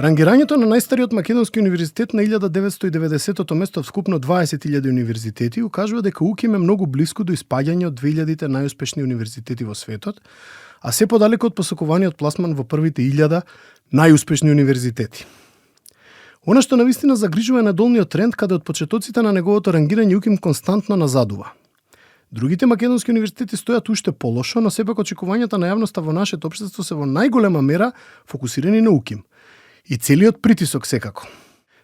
Рангирањето на најстариот македонски универзитет на 1990-то место од вкупно 20.000 универзитети укажува дека УКИМ е многу блиску до испаѓање од 2000 најуспешни универзитети во светот, а се подалеку од посокуваниот пласман во првите 1000 најуспешни универзитети. Она што навистина загрижува е надолниот тренд каде од почетоците на неговото рангирање УКИМ константно назадува. Другите македонски универзитети стојат уште полошо, но сепак очекувањата на јавноста во нашето општество се во најголема мера фокусирани на УКИМ. И целиот притисок секако.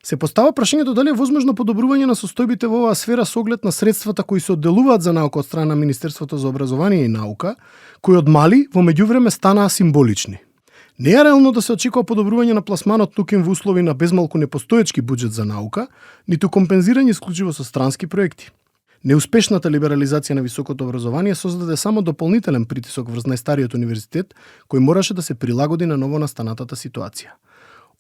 Се постава прашањето дали е возможно подобрување на состојбите во оваа сфера со оглед на средствата кои се одделуваат за наука од страна на Министерството за образование и наука, кои од мали во меѓувреме станаа символични. Не е реално да се очекува подобрување на пласманот УКИМ во услови на безмалку непостоечки буџет за наука, ниту компензирање исклучиво со странски проекти. Неуспешната либерализација на високото образование создаде само дополнителен притисок врз најстариот универзитет, кој мораше да се прилагоди на новонастанатата ситуација.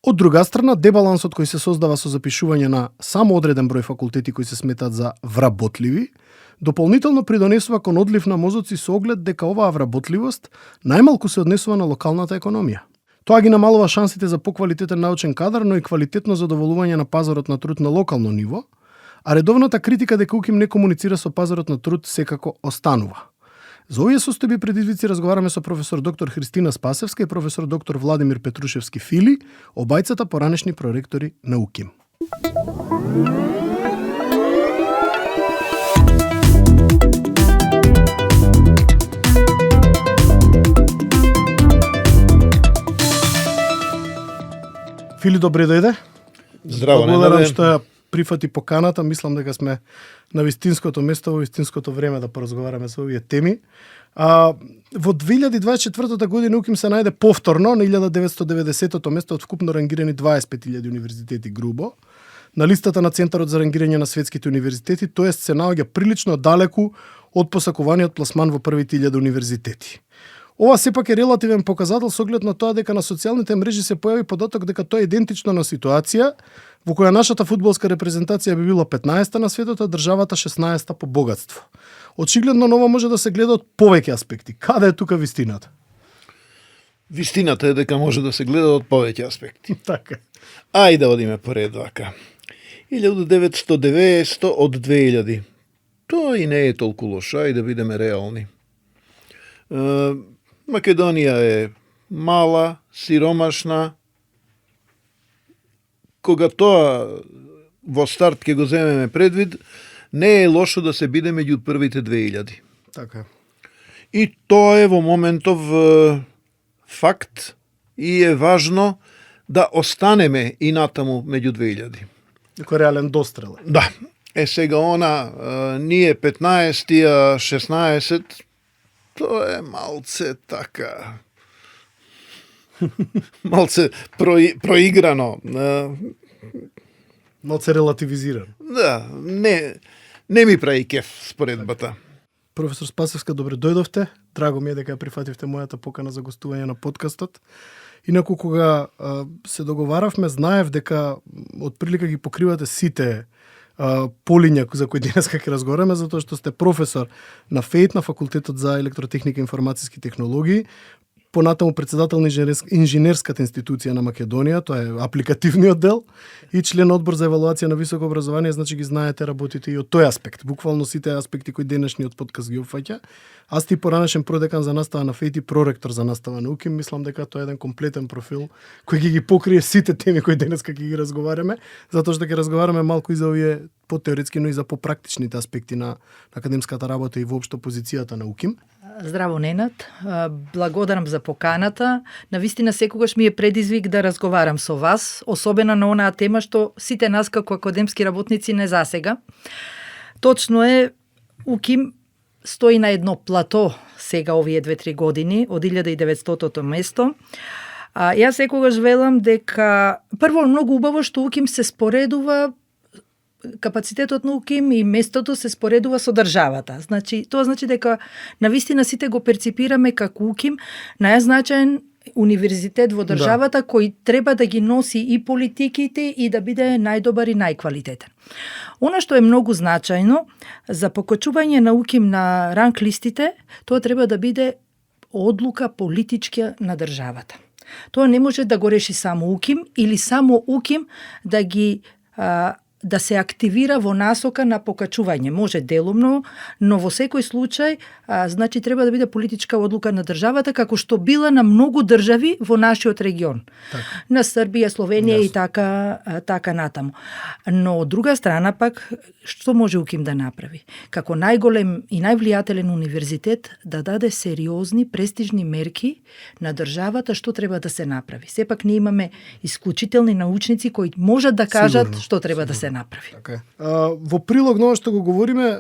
Од друга страна, дебалансот кој се создава со запишување на само одреден број факултети кои се сметат за вработливи, дополнително придонесува кон одлив на мозоци со оглед дека оваа вработливост најмалку се однесува на локалната економија. Тоа ги намалува шансите за поквалитетен научен кадар, но и квалитетно задоволување на пазарот на труд на локално ниво, а редовната критика дека УКИМ не комуницира со пазарот на труд секако останува. За овие состојби предизвици разговараме со професор доктор Христина Спасевска и професор доктор Владимир Петрушевски Фили, обајцата поранешни проректори на УКИМ. Фили, добре дојде. Здраво, благодарам што прифати поканата, мислам дека сме на вистинското место во вистинското време да поразговараме со овие теми. Во 2024 година УКИМ се најде повторно на 1990-то место од вкупно рангирани 25.000 универзитети грубо на листата на Центарот за рангирање на светските универзитети, тоест се наоѓа прилично далеку од посакуваниот пласман во првите 1000 универзитети. Ова сепак е релативен показател со оглед на тоа дека на социјалните мрежи се појави податок дека тоа е идентично на ситуација во која нашата фудбалска репрезентација би била 15-та на светот, а државата 16-та по богатство. Очигледно нова може да се гледа од повеќе аспекти. Каде е тука вистината? Вистината е дека може да се гледа од повеќе аспекти. Така. Ајде да одиме поред вака. 1990 од 2000. Тоа и не е толку лошо, ајде да бидеме реални. Македонија е мала, сиромашна. Кога тоа во старт ќе го земеме предвид, не е лошо да се биде меѓу првите 2000. Така. И тоа е во моментов факт и е важно да останеме и натаму меѓу 2000. Некој реален дострел. Да. Сега ние 15, 16, тоа е малце така. Малце проиграно. Малце релативизирано. Да, не ми прави кеф споредбата. Професор Спасевска, добре дојдовте. Драго ми е дека ја прифативте мојата покана за гостување на подкастот. Инаку кога се договаравме, знаев дека отприлика ги покривате сите полиња за кои денеска ќе разговараме, затоа што сте професор на ФЕИТ, на Факултетот за електротехника и информатиски технологии, понатаму председател на инженерската институција на Македонија, тоа е апликативниот дел, и член одбор за евалуација на високо образование, значи ги знаете, работите и од тој аспект, буквално сите аспекти кои денешниот подкаст ги опфаќа. Аз ти поранешен продекан за настава на ФЕИТ и проректор за настава на УКИМ, мислам дека тоа е еден комплетен профил кој ги покрие сите теми кои денеска ќе ги разговараме, затоа што ќе разговараме малку и за овие потеоретски, но и за попрактичните аспекти на академската работа и воопшто позицијата на УКИМ. Здраво, Ненад. Благодарам за поканата. Навистина секогаш ми е предизвик да разговарам со вас, особено на онаа тема што сите нас како академски работници не засега. Точно е, УКИМ стои на едно плато сега овие 2-3 години, од 1900-то место. Јас секогаш велам дека прво многу убаво што УКИМ се споредува, капацитетот на УКИМ и местото се споредува со државата. Тоа значи дека навистина сите го перципираме како УКИМ најзначаен универзитет во државата, кој треба да ги носи и политиките и да биде најдобар и најквалитетен. Она што е многу значајно за покачување на УКИМ на ранг листите, тоа треба да биде одлука политичка на државата. Тоа не може да го реши само УКИМ или само УКИМ да се активира во насока на покачување. Може делумно, но во секој случај значи треба да биде политичка одлука на државата, како што била на многу држави во нашиот регион. Так. На Србија, Словенија и така натаму. Но од друга страна пак што може УКИМ да направи? Како најголем и највлијателен универзитет да даде сериозни престижни мерки на државата што треба да се направи. Сепак ние имаме исклучителни научници кои можат да кажат што треба да се направи. Така е. Во прилог на ова што го говориме,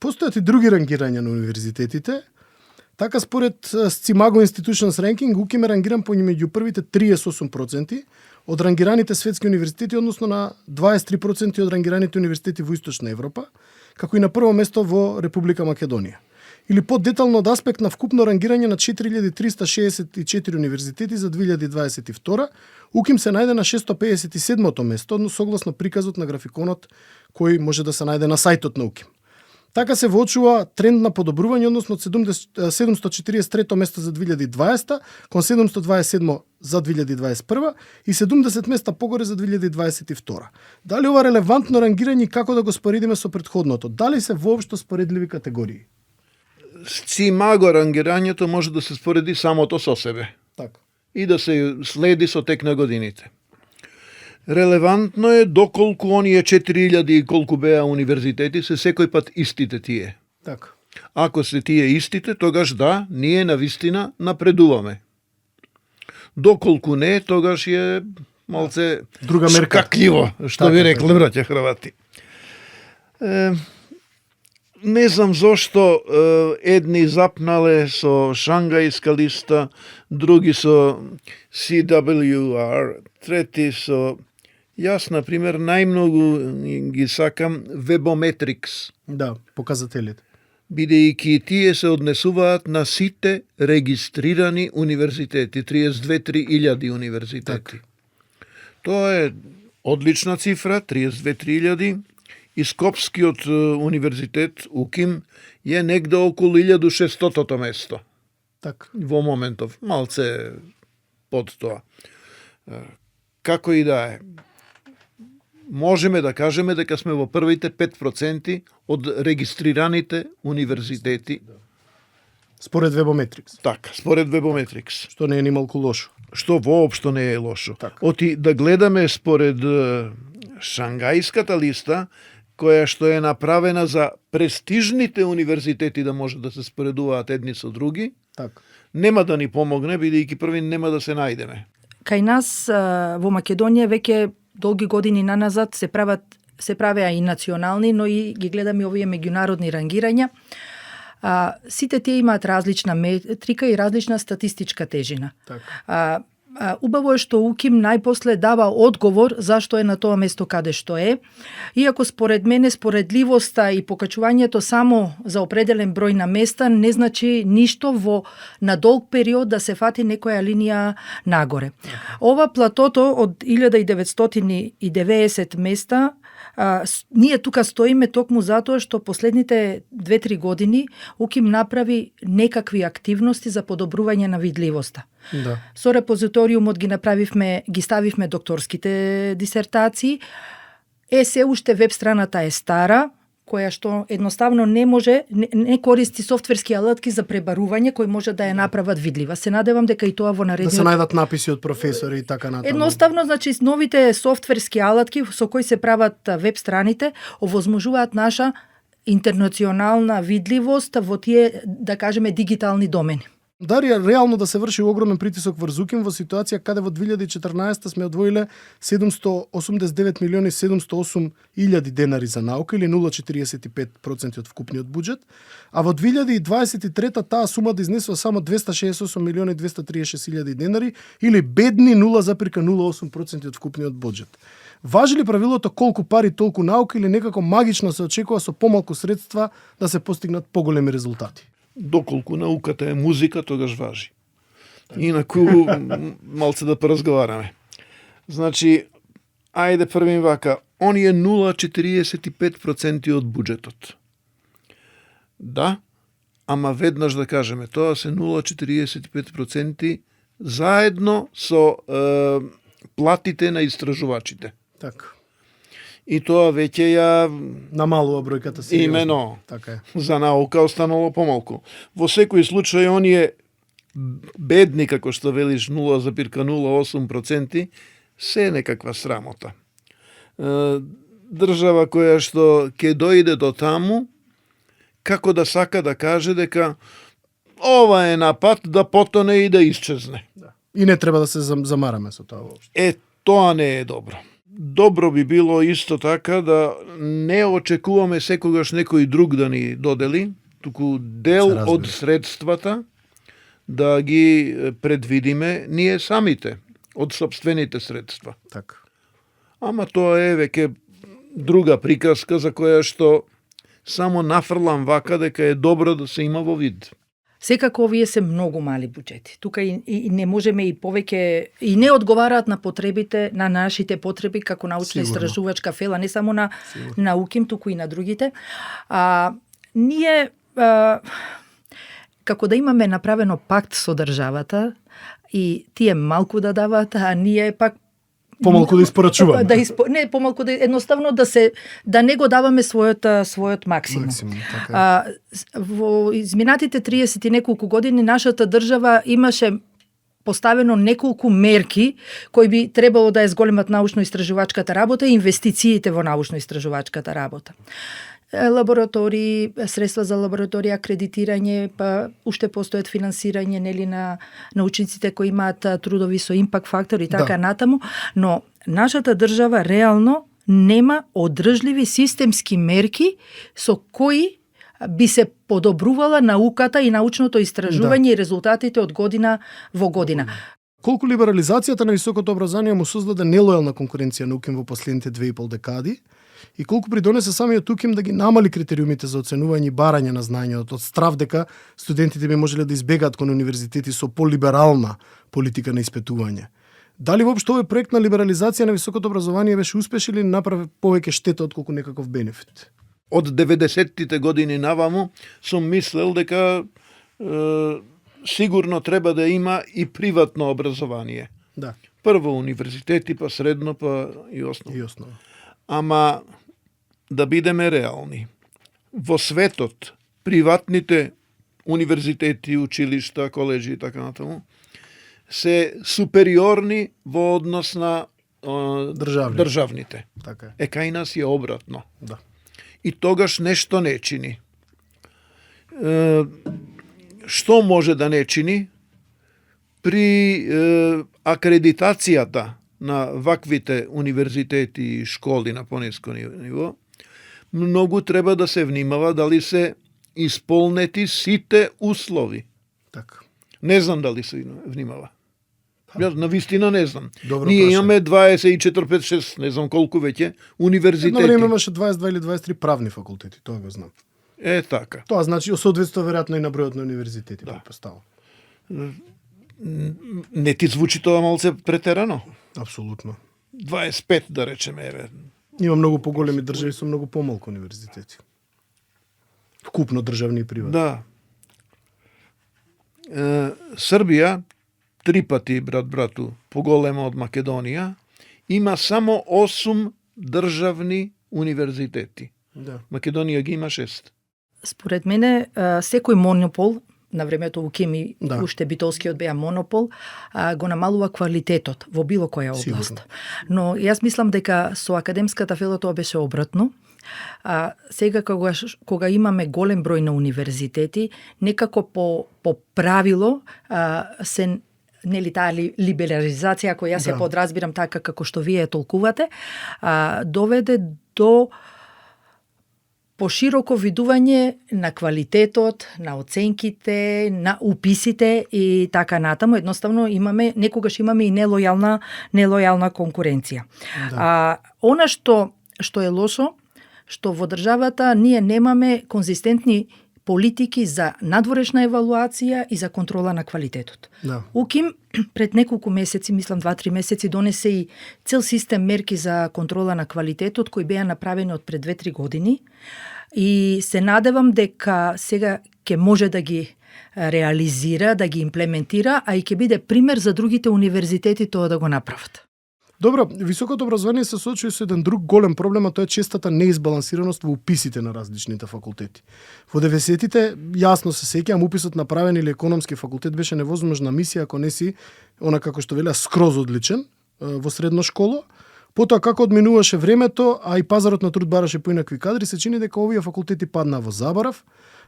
постојат и други рангирања на универзитетите. Така според Scimago Institutions Ranking, УКИМ е рангиран меѓу првите 38% од рангираните светски универзитети, односно на 23% од рангираните универзитети во Источна Европа, како и на прво место во Република Македонија. Или подетално од аспект на вкупно рангирање на 4364 универзитети за 2022, УКИМ се најде на 657-то место, согласно приказот на графиконот кој може да се најде на сајтот на УКИМ. Така се воочува тренд на подобрување, односно од 743 место за 2020 кон 727 за 2021 и 70 места погоре за 2022. Дали ова релевантно рангирање и како да го споредиме со претходното? Дали се воопшто споредливи категории? Scimago рангирањето може да се спореди самото со себе Така. и да се следи со тек на годините. Релевантно е доколку оние 4000 и колку беа универзитети се секој пат истите тие. Така. Ако се тие истите, тогаш да, ние навистина напредуваме. Доколку не, тогаш е малце Друга мерка. шкакливо, што Така, би рекле така. браќа Хрвати. Не знам зошто едни запнале со Шангајска листа, други со CWR, трети со... Јас, например, најмногу ги сакам Webometrics, Да, показателите. бидејќи тие се однесуваат на сите регистрирани универзитети, 32.000 универзитети. Тоа е одлична цифра, 32.000, и Скопскиот универзитет, УКИМ, е негде околу 1600-то место Така. во моментов, малце под тоа. Како и да е, можеме да кажеме дека сме во првите 5% од регистрираните универзитети. Според Webometrics. Така, според Webometrics. Што не е ни малку лошо. Што воопшто не е лошо. Така. Оти да гледаме според Шангајската листа, која што е направена за престижните универзитети да може да се споредуваат едни со други, Така. нема да ни помогне, бидејќи први нема да се најдеме. Кај нас во Македонија веќе долги години наназад се правеа и национални, но и ги гледаме овие меѓународни рангирања. Сите тие имаат различна метрика и различна статистичка тежина. Така. Убаво е што УКИМ најпосле дава одговор зашто е на тоа место каде што е. Иако според мене споредливоста и покачувањето само за определен број на места не значи ништо на долг период да се фати некоја линија нагоре. Ова платото од 1990 места, ние тука стоиме токму затоа што последните 2-3 години УКИМ направи некакви активности за подобрување на видливоста. Да. Со репозиториумот ги ставивме докторските дисертации. Се уште веб страната е стара, која што едноставно не користи софтверски алатки за пребарување кои може да ја направат видлива. Се надевам дека и тоа во Да наредниот... се најдат написи од професори и така натаму. Едноставно, значи, новите софтверски алатки со кои се прават веб страните овозможуваат наша интернационална видливост во тие, да кажеме, дигитални домени. Дарија, реално да се врши огромен притисок врз УКИМ во ситуација каде во 2014 сме одвоиле 789 милиони 708 илјади денари за наука или 0,45% од вкупниот буџет, а во 2023 таа сума да изнесува само 268 милиони 236 илјади денари или бедни 0,08% од вкупниот буџет. Важи ли правилото колку пари толку наука или некако магично се очекува со помалку средства да се постигнат поголеми резултати? Доколку науката е музика, тогаш важи. Инаку, малце да поразговараме. Значи, ајде првим вака, оние 0,45% од буџетот. Да, ама веднаш да кажеме, тоа се 0,45% заедно со платите на истражувачите. Така. И тоа веќе ја Намалува бројката сериозно. имено Така е. за наука останало помалку. Во секој случај оние бедни, како што велиш, 0,08% се некаква срамота. Држава која што ќе дојде до таму, како да сака да каже дека ова е на пат да потоне и да исчезне. Да. И не треба да се замараме со тоа воопшто. Тоа не е добро. Добро би било исто така да не очекуваме секогаш некој друг да ни додели, туку дел од средствата да ги предвидиме ние самите од сопствените средства. Така. Ама тоа е веќе друга приказка за која што само нафрлам вака дека е добро да се има во вид. Секако овие се многу мали буџети. Тука и не можеме и повеќе и не одговараат на потребите, на нашите потреби како научно-истражувачка фела, не само на УКИМ, туку и на другите. Ние како да имаме направено пакт со државата и тие малку да даваат, а ние пак Помалку да испорачуваме. Не, помалку едноставно да не го даваме својот максимум. Така. Во изминатите 30 и неколку години нашата држава имаше поставено неколку мерки кои би требало да ја зголемат научно-истражувачката работа и инвестициите во научно-истражувачката работа. Лаборатории, средства за лабораторија, акредитирање, па уште постојат финансирање нели на учениците кои имаат трудови со импакт фактор и така натаму, но нашата држава реално нема одржливи системски мерки со кои би се подобрувала науката и научното истражување и резултатите од година во година. Колку либерализацијата на високото образование му создаде нелојална конкуренција на УКИМ во последните 2,5 декади, и колку придонесе самиот УКИМ да ги намали критериумите за оценување и барање на знањето од страв дека студентите би можеле да избегаат кон универзитети со полиберална политика на испитување. Дали воопшто овој проект на либерализација на високото образование беше успешен или направи повеќе штета отколку некаков бенефит? Од 90-тите години наваму сум мислел дека сигурно треба да има и приватно образование. Да. Прво универзитети, па средно, па и основно. И основно. Ама да бидеме реални. Во светот, приватните универзитети, училишта, коледжи и така натаму, се супериорни во однос на државните. Така е. Кај нас е обратно. Да. И тогаш нешто не чини. Што може да не чини? При акредитацијата на ваквите универзитети и школи на пониско ниво, многу треба да се внимава дали се исполнети сите услови. Така. Не знам дали се внимава. Јас на вистина не знам. Добро Ние прашање. имаме 24, 5, 6, не знам колку веќе, универзитети. Едно време имаше 22 или 23 правни факултети, тоа го знам. Така. Тоа значи соодветства веројатно и на бројот на универзитети, претпоставувам. Не ти звучи тоа малце претерано? Апсолутно. 25 да речеме, еве. Има многу поголеми држави со многу помалку универзитети. Вкупно државни и приватни. Да. Србија 3 пати, брату, поголема од Македонија, има само 8 државни универзитети. Да. Македонија ги има 6. Според мене, секој монопол, на времето УКИМ и Да. уште битолскиот беа монопол, го намалува квалитетот во било која област. Сигурно. Но јас мислам дека со академската фела тоа беше обратно. Сега кога имаме голем број на универзитети, некако по правило се нели таа либерализација која јас ја подразбирам така како што вие ја толкувате, доведе до пошироко видување на квалитетот, на оценките, на уписите и така натаму. Едноставно некогаш имаме и нелојална конкуренција. Да. Она што е лошо, што во државата ние немаме конзистентни политики за надворешна евалуација и за контрола на квалитетот. Да. УКИМ пред неколку месеци, мислам 2-3 месеци, донесе и цел систем мерки за контрола на квалитетот кои беа направени од пред 2-3 години и се надевам дека сега ќе може да ги реализира, да ги имплементира, а и ќе биде пример за другите универзитети тоа да го направат. Добро, високото образование се соочува со еден друг голем проблем, а тоа е честата неизбалансираност во уписите на различните факултети. Во 90-тите, јасно се сеќавам, уписот на правен или економски факултет беше невозможна мисија ако не си, она како што велеа, скроз одличен во средна школа. Потоа како одминуваше времето, а и пазарот на труд бараше поинакви кадри, се чини дека овие факултети паднаа во заборав.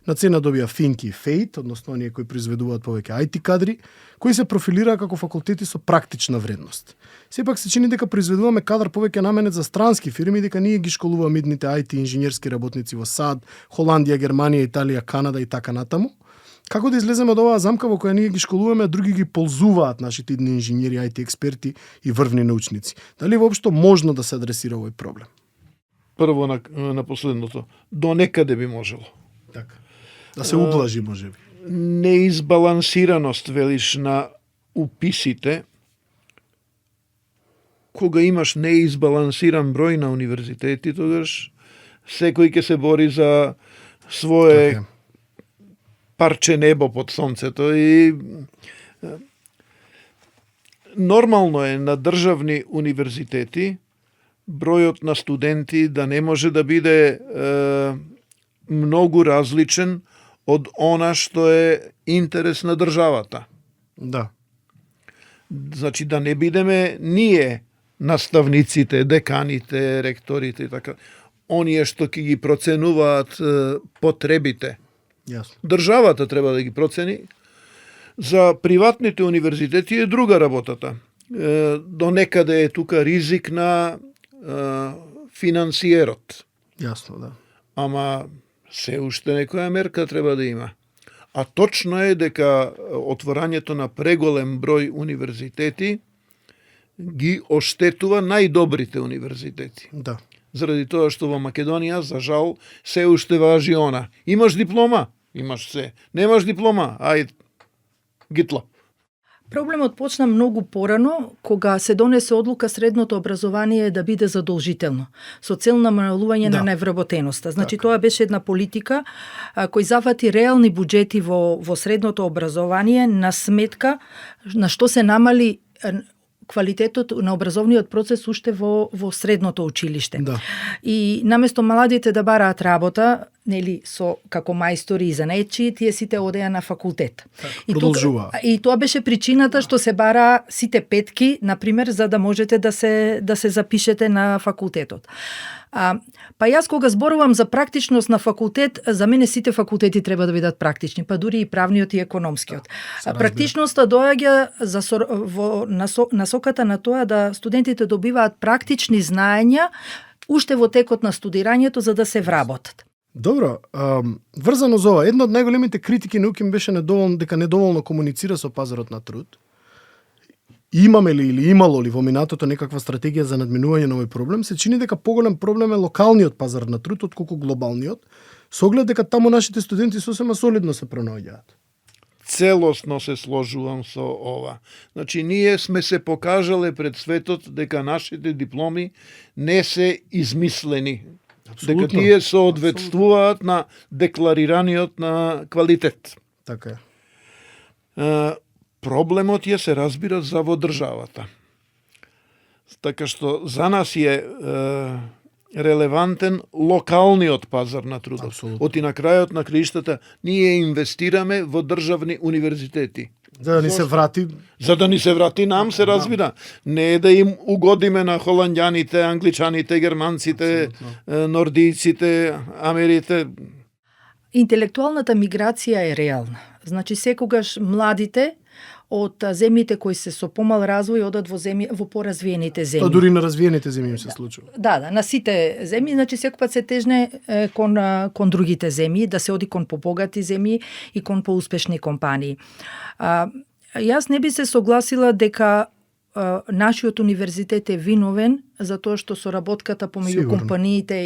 На цена добија Финки и Фейт, односно оние кои произведуваат повеќе IT кадри, кои се профилираа како факултети со практична вредност. Сепак се чини дека произведуваме кадар повеќе наменет за странски фирми, дека ние ги школуваме идните IT инженерски работници во САД, Холандија, Германија, Италија, Канада и така натаму. Како да излеземе од оваа замка во која ние ги школуваме, а други ги ползуваат нашите идни инженери, IT експерти и врвни научници? Дали воопшто можно да се адресира овој проблем? Прво на последното. До некаде би можело. Така. Да се ублажи, можеби. Неизбалансираност, велиш, на уписите, кога имаш неизбалансиран број на универзитети, тогаш секој ќе се бори за свое Така. парче небо под сонцето и нормално е на државни универзитети бројот на студенти да не може да биде многу различен од она што е интерес на државата. Да. Значи да не бидеме ние наставниците, деканите, ректорите и така, оние што ќе ги проценуваат потребите. Јасно. Државата треба да ги процени. За приватните универзитети е друга работата. До некаде е тука ризик на финансиерот. Јасно, да. Ама се уште некоја мерка треба да има. А точно е дека отворањето на преголем број универзитети ги оштетува најдобрите универзитети. Да. Заради тоа што во Македонија, за жал, се уште важи она. Имаш диплома? Имаш се. Немаш диплома? Ајде, гитла. Проблемот почна многу порано, кога се донесе одлука средното образование да биде задолжително, со цел намалување на невработеноста. Значи, Така. тоа беше една политика кој зафати реални буџети во средното образование на сметка на што се намали квалитетот на образовниот процес уште во средното училиште. Да. И наместо младите да бараат работа, нели, со како мајстори и занаетчи, тие сите одеа на факултет. Продолжуваа. И тоа беше причината што се бара сите петки, например, за да можете да се запишете на факултетот. Па јас кога зборувам за практичност на факултет, за мене сите факултети треба да бидат практични, па дури и правниот и економскиот. Практичноста доаѓа во насоката на тоа да студентите добиваат практични знаења уште во текот на студирањето за да се вработат. Добро, врзано за ова, една од најголемите критики на УКИМ беше дека недоволно комуницира со пазарот на труд. Имаме ли или имало ли во минатото некаква стратегија за надминување на овој проблем? Се чини дека поголем проблем е локалниот пазар на труд отколку глобалниот, со оглед дека таму нашите студенти сосема солидно се пронаоѓаат. Целосно се сложувам со ова. Значи, ние сме се покажале пред светот дека нашите дипломи не се измислени. Апсолутно. Дека тие соодветствуваат на декларираниот на квалитет. Така е. Проблемот се разбира за во државата. Така што за нас е релевантен локалниот пазар на трудот. Апсолутно. Оти на крајот на краиштата ние инвестираме во државни универзитети. За да ни се врати. За да ни се врати нам, се разбира. Не е да им угодиме на холандјаните, англичаните, германците, нордиците, америте. Интелектуалната миграција е реална. Значи, секогаш младите од земјите кои се со помал развој одат во поразвиените земји. Тоа дури на развиените земји им се случува. Да, на сите земји, значи секој пат се тежне кон другите земји, да се оди кон побогати земји и кон поуспешни компании. Јас не би се согласила дека нашиот универзитет е виновен за тоа што соработката помеѓу компаниите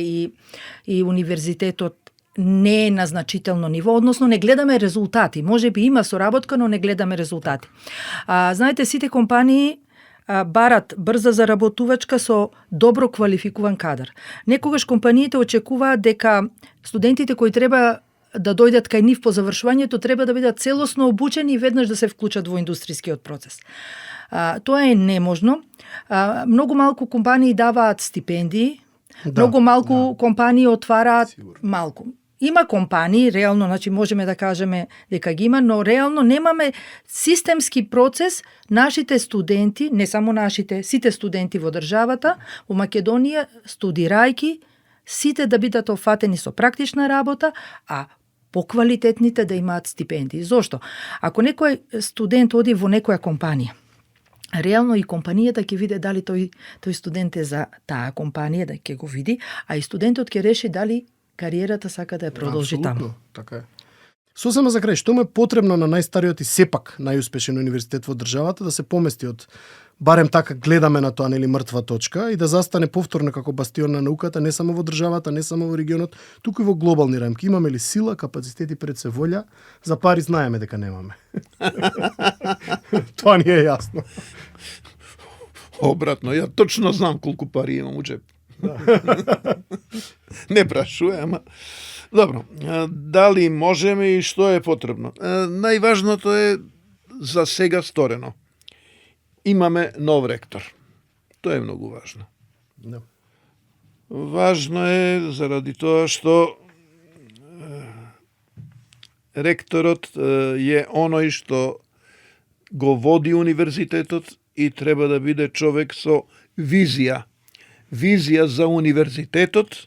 и универзитетот не е на значително ниво, односно не гледаме резултати. Може би има соработка, но не гледаме резултати. Знаете, сите компании барат брза заработувачка со добро квалификуван кадар. Некогаш компаниите очекуваат дека студентите кои треба да дојдат кај нив по завршувањето, треба да бидат целосно обучени и веднаш да се вклучат во индустријскиот процес. Тоа е неможно. Многу малку компании даваат стипендии, многу малку компании отвараат малку. Има компании, реално, значи можеме да кажеме дека ги има, но реално немаме системски процес нашите студенти, не само нашите, сите студенти во државата, во Македонија, студирајки, сите да бидат офатени со практична работа, а поквалитетните да имаат стипендии. Зошто? Ако некој студент оди во некоја компанија, реално и компанијата ќе види дали тој студент е за таа компанија, да ќе го види, а и студентот ќе реши дали кариерата сака да ја продолжи таму. Така е. Сосема за крај, што му е потребно на најстариот и сепак најуспешен универзитет во државата да се помести од, барем така гледаме на тоа, нели, мртва точка и да застане повторно како бастион на науката не само во државата, не само во регионот, туку и во глобални рамки. Имаме ли сила, капацитет и пред се волја? За пари знаеме дека немаме. Тоа ни е јасно. Обратно, ја точно знам колку пари имам у джеп. Не прашувам. Добро, дали можеме и што е потребно? Најважното е за сега сторено. Имаме нов ректор. Тоа е многу важно. Да. Важно е заради тоа што ректорот е оној што го води универзитетот и треба да биде човек со визија. Визија за универзитетот,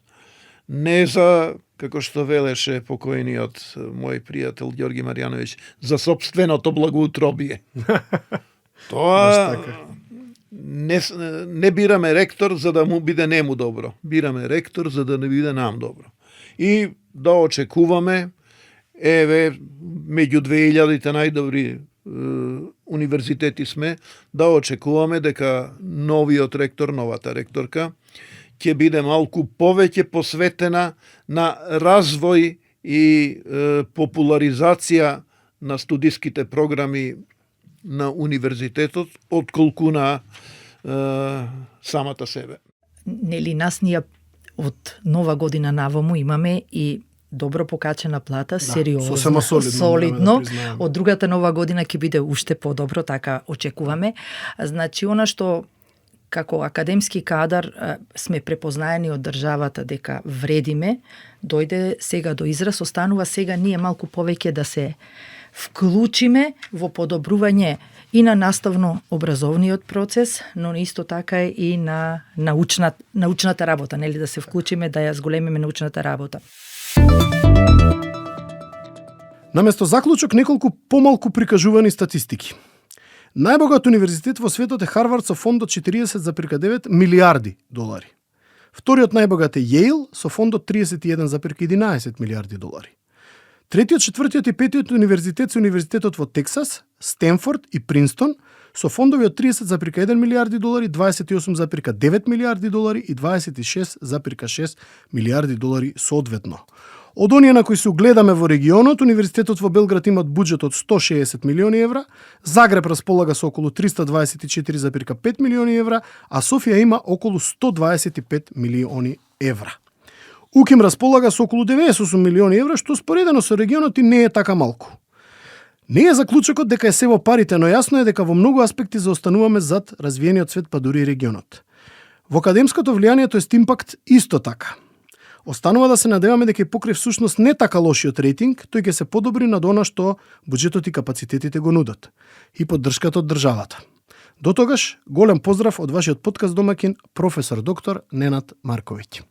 не за, како што велеше покојниот мој пријател Ѓорги Марјановиќ, за сопственото благоутробие. Тоа не бираме ректор за да му биде нему добро. Бираме ректор за да не биде нам добро. И да очекуваме, меѓу 2000-те најдобри универзитети сме, да очекуваме дека новиот ректор, новата ректорка, ќе биде малку повеќе посветена на развој и популаризација на студиските програми на универзитетот, отколку на самата себе. Нели нас ние од нова година наваму имаме и добро покачена плата, сериозно, солидно. Од другата нова година ќе биде уште подобро, така очекуваме. Значи, она што како академски кадар сме препознаени од државата дека вредиме, дојде сега до израз, останува сега ние малку повеќе да се вклучиме во подобрување и на наставно-образовниот процес, но исто така и на научната работа, нели, да се вклучиме, да ја зголемиме научната работа. Наместо заклучок, неколку помалку прикажувани статистики. Најбогат универзитет во светот е Харвард со фонд од 40,9 милиарди долари. Вториот најбогат е Јейл со фонд од 31,11 милиарди долари. Третиот, четвртиот и петиот универзитет се универзитетот во Тексас, Стенфорд и Принстон со фондови од 30,1 милиарди долари, 28,9 милиарди долари и 26,6 милиарди долари соодветно. Од оние на кои се угледаме во регионот, универзитетот во Белград имат буџет од 160 милиони евра, Загреб располага со околу 324,5 милиони евра, а Софија има околу 125 милиони евра. УКИМ располага со околу 98 милиони евра, што споредено со регионот и не е така малку. Не е заклучокот дека е се во парите, но јасно е дека во многу аспекти заостануваме зад развиениот свет, па дури и регионот. Во академското влијанието е импакт исто така. Останува да се надеваме дека и покрај всушност не така лошиот рейтинг, тој ќе се подобри над она што буџетот и капацитетите го нудат и поддршката од државата. До тогаш, голем поздрав од вашиот подкаст домаќин, професор доктор Ненад Марковиќ.